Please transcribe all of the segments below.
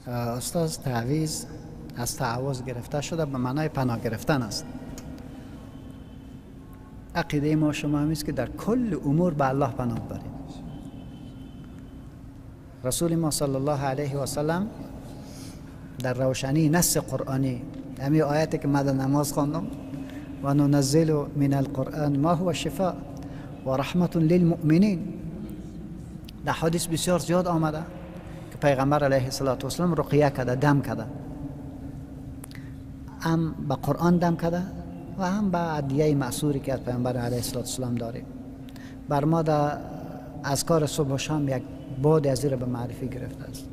استاد، تعویذ از تعوذ گرفته شده، به معنای پناه گرفتن است. عقیده ما شما هم است که در کل امور به الله پناه بریم. رسول ما صلی الله علیه و سلم در روشنی نص قرآنی، همین آیتی که من در نماز خواندم، و ننزل من القرآن ما هو شفاء و رحمت للمؤمنین، در حدیث بسیار زیاد آمده که پیغمبر علیه الصلاة والسلام رقیه کرده، دم کرده، هم به قرآن دم کرده و هم به ادعیه مأثوری که از پیغمبر علیه الصلاة والسلام داریم. بر ما در اذکار صبح و شام یک بعد از به معرفی گرفته است.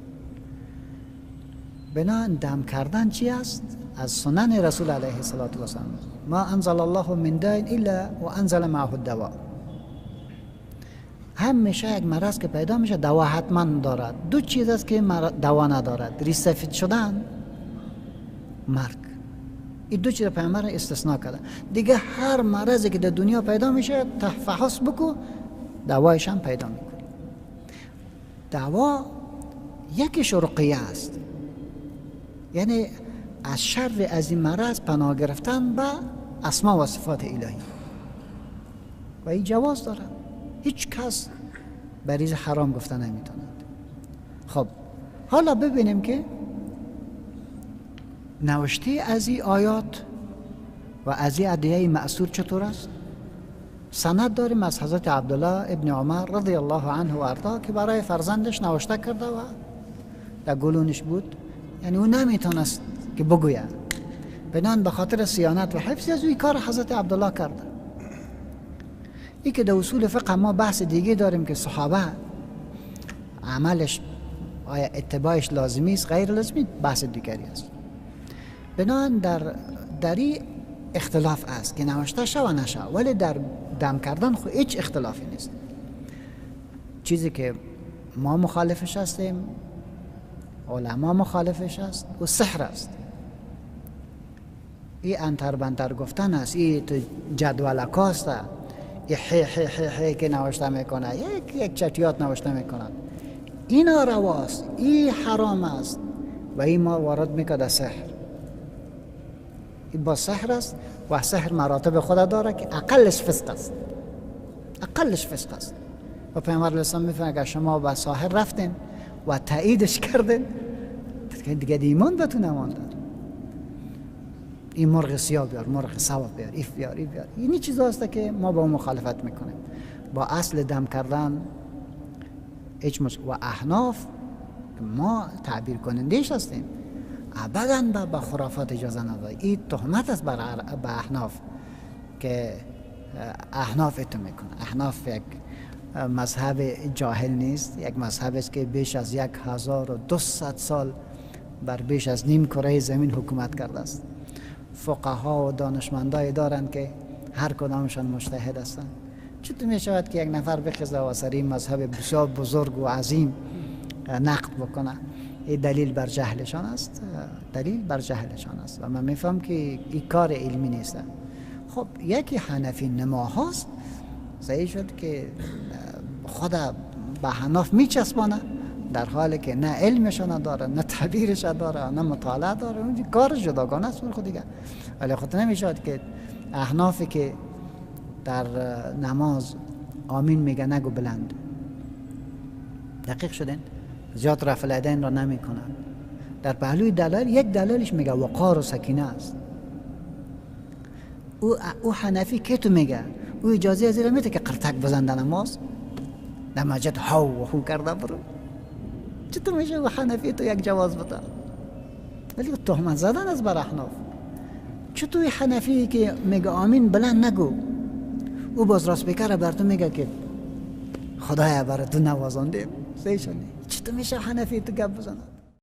بنابراین دم کردن چی است؟ از سنن رسول علیه الصلاة والسلام. ما انزل الله من داء الا و انزل معه الدواء. همیشه یک مرض که پیدا میشه دوا حتما دارد. دو چیز است که دوا ندارد: ریش سفید شدن، مرگ. این دو چیز پیامبر استثناء کرده. دیگه هر مرضی که در دنیا پیدا میشه تفحص بکو، دوایش هم پیدا میکنی. دوا یکیش رقیه است، یعنی از شر از این مرض پناه گرفتن به اسما و صفات الهی، و این جواز داره. هیچ کس بریز حرام گفته نمیتوند. خب حالا ببینیم که نوشته از این آیات و از این ادعیه مأثور چطور است. سند داریم از حضرت عبدالله ابن عمر رضی الله عنه و ارضا که برای فرزندش نوشته کرده و در گلونش بود، یعنی او نمیتونست که بگوید، بنان به خاطر صیانت و حفظ از او کار حضرت عبدالله کرده. ای که در اصول فقه ما بحث دیگه داریم که صحابه عملش آیا اتباعش لازمی است غیر لازمی، بحث دیگری است. بنان در این اختلاف است که نوشته شو و نشه، ولی در دم کردن خو هیچ اختلافی نیست. چیزی که ما مخالفش هستیم، علما مخالفش است، و سحر است. این انتر بنتر گفتن است، این جدولکاست، این حی حی حی حی که نوشته میکنه، یک چتیات نوشته میکنن، اینا رواست، این حرام است و این ما وارد میکنه سحر. این با سحر است و سحر مراتب خود داره که اقلش فسق است، اقلش فسق است. و پیامبر علیه السلام میفرماید اگر شما به ساحر رفتین و تاییدش کردین دیگه ایمان به تو نمانده. این مرغ سیاه بیار، مرغ سواد بیار، ایف بیار، ایف بیار، این چیزا هست که ما با مخالفت میکنیم. با اصل دم کردن هیچ و احناف ما تعبیر کنندهش هستیم، ابدا به خرافات اجازه نداره. این تهمت است بر احناف که احناف اتو میکنه. احناف یک مذهب جاهل نیست، یک مذهب است که بیش از 1200 سال بر بیش از نیم کره زمین حکومت کرده است. فقها و دانشمندای دارند که هر کدامشان مجتهد هستند. چطور می شود که یک نفر بخیزه و سر این مذهب بسیار بزرگ و عظیم نقد بکنه؟ این دلیل بر جهلشان است، دلیل بر جهلشان است و من میفهم که این کار علمی نیست. خب یکی حنفی نما هاست، صحیح شد که خود به حناف میچسبانه، در حالی که نه علمش داره، نه تعبیرش داره، نه مطالعه داره، اون کار جداگانه است خود دیگه. ولی خود نمیشد که احنافی که در نماز آمین میگه نگو بلند، دقیق شدن زیاد رفع الیدین را نمیکنن. در پهلوی دلایل یک دلیلش میگه وقار و سکینه است. او حنفی که تو میگه او اجازه از میده که قرتک بزن در نماز، در مسجد هاو و هو کرده برو. چطور میشه او حنفی تو یک جواز بده؟ ولی تهمت زدن از بر احناف. چطور حنفی که میگه آمین بلند نگو، او باز راست بکره بر تو میگه که خدایا بر تو نوازاندیم. صحیح شد؟ چطور میشه حنفی تو گپ بزنه؟